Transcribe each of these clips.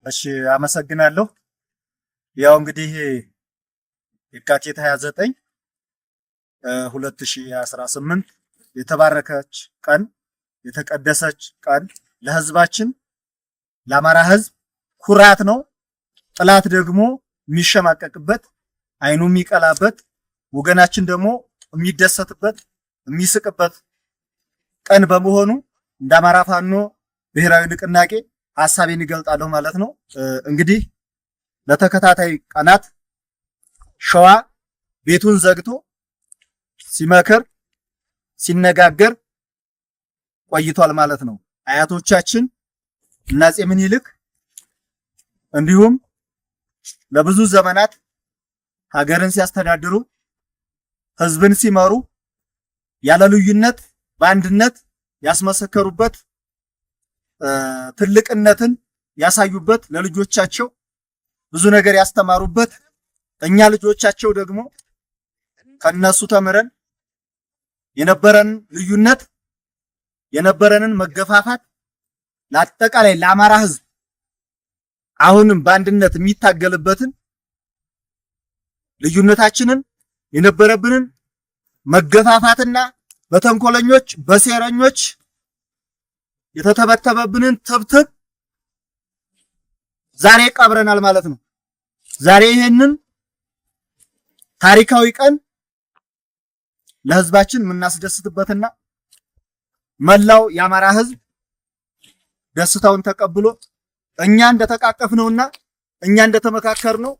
እሺ፣ አመሰግናለሁ። ያው እንግዲህ የካቲት 29 2018 የተባረከች ቀን፣ የተቀደሰች ቀን፣ ለህዝባችን ለአማራ ህዝብ ኩራት ነው። ጠላት ደግሞ የሚሸማቀቅበት፣ አይኑ የሚቀላበት፣ ወገናችን ደግሞ የሚደሰትበት፣ የሚስቅበት ቀን በመሆኑ እንደ አማራ ፋኖ ብሔራዊ ንቅናቄ ሀሳቤን ይገልጣለሁ ማለት ነው። እንግዲህ ለተከታታይ ቀናት ሸዋ ቤቱን ዘግቶ ሲመክር ሲነጋገር ቆይቷል ማለት ነው። አያቶቻችን እና አፄ ምኒልክ እንዲሁም ለብዙ ዘመናት ሀገርን ሲያስተዳድሩ፣ ህዝብን ሲመሩ ያለ ልዩነት በአንድነት ያስመሰከሩበት፣ ትልቅነትን ያሳዩበት፣ ለልጆቻቸው ብዙ ነገር ያስተማሩበት፣ እኛ ልጆቻቸው ደግሞ ከነሱ ተምረን የነበረን ልዩነት፣ የነበረንን መገፋፋት ለአጠቃላይ ለአማራ ህዝብ አሁንም በአንድነት የሚታገልበትን ልዩነታችንን፣ የነበረብንን መገፋፋትና በተንኮለኞች በሴረኞች የተተበተበብንን ትብትብ ዛሬ ቀብረናል ማለት ነው። ዛሬ ይሄንን ታሪካዊ ቀን ለህዝባችን የምናስደስትበትና መላው የአማራ ህዝብ ደስታውን ተቀብሎ እኛ እንደተቃቀፍነውና እኛ እንደተመካከርነው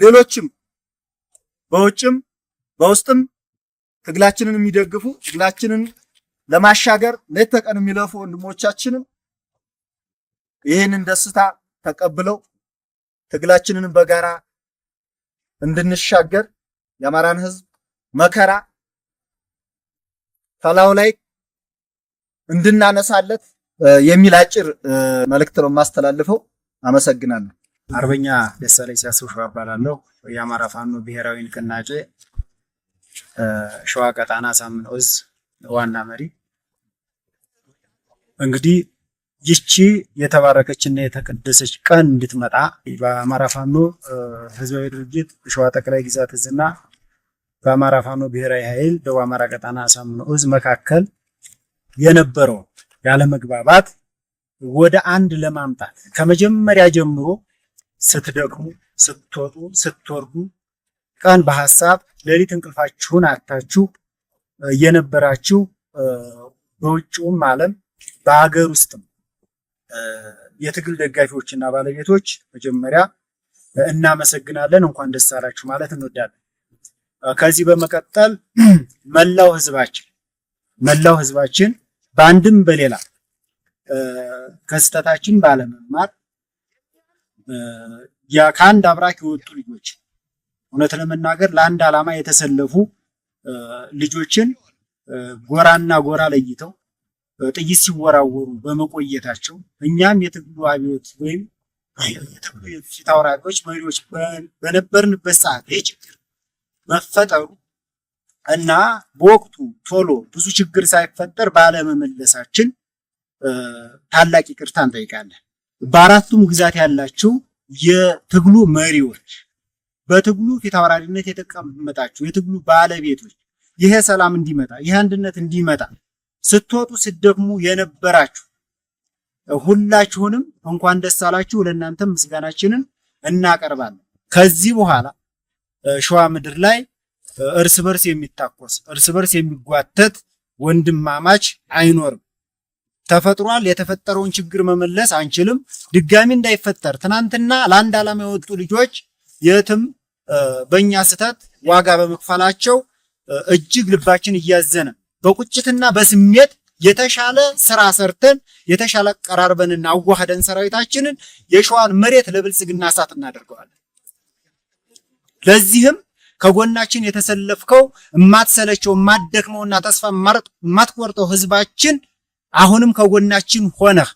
ሌሎችም በውጭም በውስጥም ትግላችንን የሚደግፉ፣ ትግላችንን ለማሻገር ሌት ተቀን የሚለፉ ወንድሞቻችንም ይህንን ደስታ ተቀብለው ትግላችንን በጋራ እንድንሻገር፣ የአማራን ህዝብ መከራ ከላዩ ላይ እንድናነሳለት የሚል አጭር መልእክት ነው የማስተላልፈው። አመሰግናለሁ። አርበኛ ደሳለኝ ሲያስቡ እባላለሁ። የአማራ ፋኖ ብሔራዊ ንቅናቄ ሸዋ ቀጣና አሳምነው እዝ ዋና መሪ። እንግዲህ ይቺ የተባረከችና የተቀደሰች ቀን እንድትመጣ በአማራ ፋኖ ህዝባዊ ድርጅት ሸዋ ጠቅላይ ግዛት እዝና በአማራ ፋኖ ብሔራዊ ኃይል ደቡብ አማራ ቀጣና አሳምነው እዝ መካከል የነበረው ያለመግባባት ወደ አንድ ለማምጣት ከመጀመሪያ ጀምሮ ስትደክሙ፣ ስትወጡ፣ ስትወርዱ፣ ቀን በሀሳብ ሌሊት እንቅልፋችሁን አጥታችሁ የነበራችሁ በውጭውም ዓለም በሀገር ውስጥም የትግል ደጋፊዎችና ባለቤቶች መጀመሪያ እናመሰግናለን። እንኳን ደስ አላችሁ ማለት እንወዳለን። ከዚህ በመቀጠል መላው ህዝባችን በአንድም በሌላ ከስህተታችን ባለመማር ከአንድ አብራክ የወጡ ልጆች፣ እውነት ለመናገር ለአንድ ዓላማ የተሰለፉ ልጆችን ጎራና ጎራ ለይተው ጥይት ሲወራወሩ በመቆየታቸው እኛም የትግሉ አብዮት ወይም የትግሉ ፊት አውራሪዎች መሪዎች በነበርንበት ሰዓት ይህ ችግር መፈጠሩ እና በወቅቱ ቶሎ ብዙ ችግር ሳይፈጠር ባለመመለሳችን ታላቅ ይቅርታ እንጠይቃለን። በአራቱም ግዛት ያላችሁ የትግሉ መሪዎች፣ በትግሉ ፊት አውራሪነት የተቀመጣችሁ የትግሉ ባለቤቶች፣ ይሄ ሰላም እንዲመጣ፣ ይሄ አንድነት እንዲመጣ ስትወጡ ስትደክሙ የነበራችሁ ሁላችሁንም እንኳን ደስ አላችሁ። ለእናንተም ምስጋናችንን እናቀርባለን። ከዚህ በኋላ ሸዋ ምድር ላይ እርስ በርስ የሚታኮስ፣ እርስ በርስ የሚጓተት ወንድማማች አይኖርም። ተፈጥሯል። የተፈጠረውን ችግር መመለስ አንችልም። ድጋሚ እንዳይፈጠር ትናንትና ለአንድ ዓላማ የወጡ ልጆች የትም በእኛ ስህተት ዋጋ በመክፈላቸው እጅግ ልባችን እያዘነ በቁጭትና በስሜት የተሻለ ስራ ሰርተን፣ የተሻለ ቀራርበንና አዋህደን ሰራዊታችንን የሸዋን መሬት ለብልጽግና እሳት እናደርገዋለን። ለዚህም ከጎናችን የተሰለፍከው፣ የማትሰለቸው፣ የማትደክመውና ተስፋ የማትቆርጠው ህዝባችን አሁንም ከጎናችን ሆነህ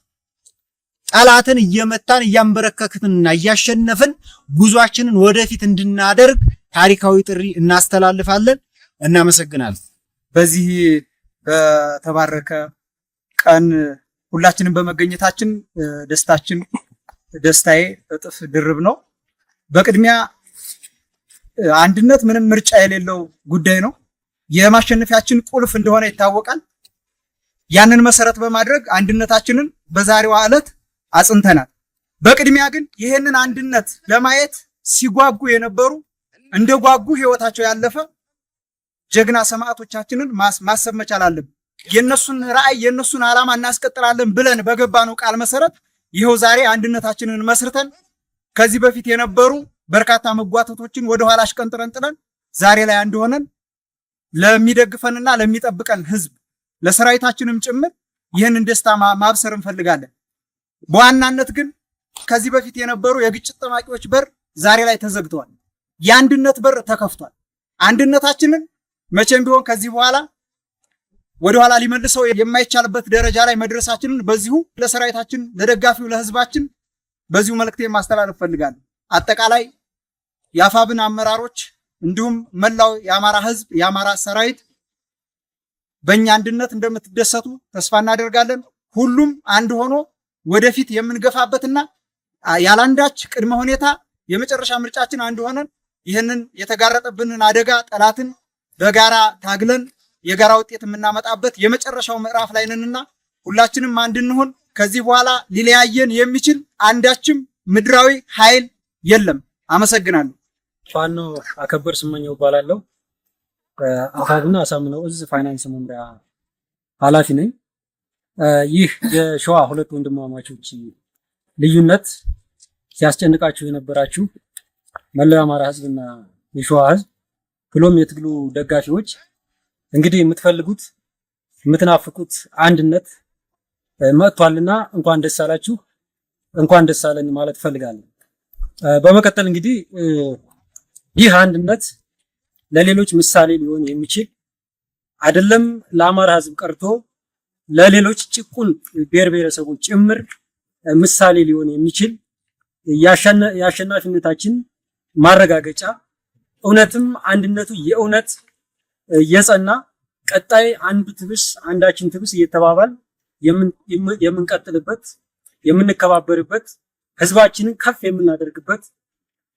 ጠላትን እየመታን፣ እያንበረከክንና እያሸነፍን ጉዟችንን ወደፊት እንድናደርግ ታሪካዊ ጥሪ እናስተላልፋለን። እናመሰግናለን። በዚህ በተባረከ ቀን ሁላችንም በመገኘታችን ደስታችን ደስታዬ እጥፍ ድርብ ነው። በቅድሚያ አንድነት ምንም ምርጫ የሌለው ጉዳይ ነው። የማሸነፊያችን ቁልፍ እንደሆነ ይታወቃል። ያንን መሰረት በማድረግ አንድነታችንን በዛሬዋ ዕለት አጽንተናል። በቅድሚያ ግን ይህንን አንድነት ለማየት ሲጓጉ የነበሩ እንደ ጓጉ ህይወታቸው ያለፈ ጀግና ሰማዕቶቻችንን ማሰብ መቻል አለብን። የነሱን ራዕይ የነሱን ዓላማ እናስቀጥላለን ብለን በገባነው ቃል መሰረት ይኸው ዛሬ አንድነታችንን መስርተን ከዚህ በፊት የነበሩ በርካታ መጓተቶችን ወደኋላ አሽቀንጥረን ጥለን ዛሬ ላይ አንድ ሆነን ለሚደግፈንና ለሚጠብቀን ህዝብ ለሰራዊታችንም ጭምር ይህንን ደስታ ማብሰር እንፈልጋለን። በዋናነት ግን ከዚህ በፊት የነበሩ የግጭት ጠማቂዎች በር ዛሬ ላይ ተዘግተዋል። የአንድነት በር ተከፍቷል። አንድነታችንን መቼም ቢሆን ከዚህ በኋላ ወደኋላ ሊመልሰው የማይቻልበት ደረጃ ላይ መድረሳችንን በዚሁ ለሰራዊታችን፣ ለደጋፊው፣ ለህዝባችን በዚሁ መልእክቴ ማስተላለፍ ፈልጋለሁ። አጠቃላይ የአፋብን አመራሮች እንዲሁም መላው የአማራ ህዝብ፣ የአማራ ሰራዊት በእኛ አንድነት እንደምትደሰቱ ተስፋ እናደርጋለን። ሁሉም አንድ ሆኖ ወደፊት የምንገፋበትና ያላንዳች ቅድመ ሁኔታ የመጨረሻ ምርጫችን አንድ ሆነን ይህንን የተጋረጠብንን አደጋ ጠላትን በጋራ ታግለን የጋራ ውጤት የምናመጣበት የመጨረሻው ምዕራፍ ላይ ነንና ሁላችንም አንድ እንሁን። ከዚህ በኋላ ሊለያየን የሚችል አንዳችም ምድራዊ ኃይል የለም። አመሰግናለሁ። ፋኖ አከበር ስመኘው እባላለሁ። አፋብና አሳምነው እዝ ፋይናንስ መምሪያ ኃላፊ ነኝ። ይህ የሸዋ ሁለት ወንድማማቾች ልዩነት ሲያስጨንቃችሁ የነበራችሁ መላው የአማራ ሕዝብና የሸዋ ሕዝብ ብሎም የትግሉ ደጋፊዎች እንግዲህ የምትፈልጉት የምትናፍቁት አንድነት መጥቷልና እንኳን ደስ አላችሁ፣ እንኳን ደስ አለን ማለት እፈልጋለሁ። በመቀጠል እንግዲህ ይህ አንድነት ለሌሎች ምሳሌ ሊሆን የሚችል አይደለም፣ ለአማራ ህዝብ ቀርቶ ለሌሎች ጭቁን ብሔር ብሔረሰቦች ጭምር ምሳሌ ሊሆን የሚችል የአሸናፊነታችን ማረጋገጫ፣ እውነትም አንድነቱ የእውነት የጸና፣ ቀጣይ አንዱ ትብስ አንዳችን ትብስ እየተባባል የምንቀጥልበት፣ የምንከባበርበት፣ ህዝባችንን ከፍ የምናደርግበት፣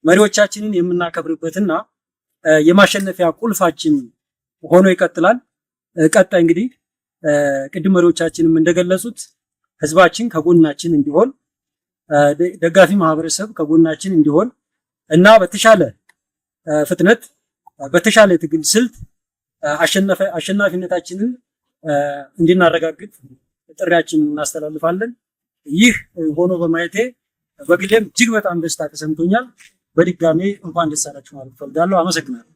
መሪዎቻችንን የምናከብርበትና የማሸነፊያ ቁልፋችን ሆኖ ይቀጥላል። ቀጣይ እንግዲህ ቅድም መሪዎቻችንም እንደገለጹት ህዝባችን ከጎናችን እንዲሆን፣ ደጋፊ ማህበረሰብ ከጎናችን እንዲሆን እና በተሻለ ፍጥነት በተሻለ ትግል ስልት አሸናፊነታችንን እንድናረጋግጥ ጥሪያችንን እናስተላልፋለን። ይህ ሆኖ በማየቴ በግሌም እጅግ በጣም ደስታ ተሰምቶኛል። በድጋሜ እንኳን ደስ አላችሁ ማለት እፈልጋለሁ። አመሰግናለሁ።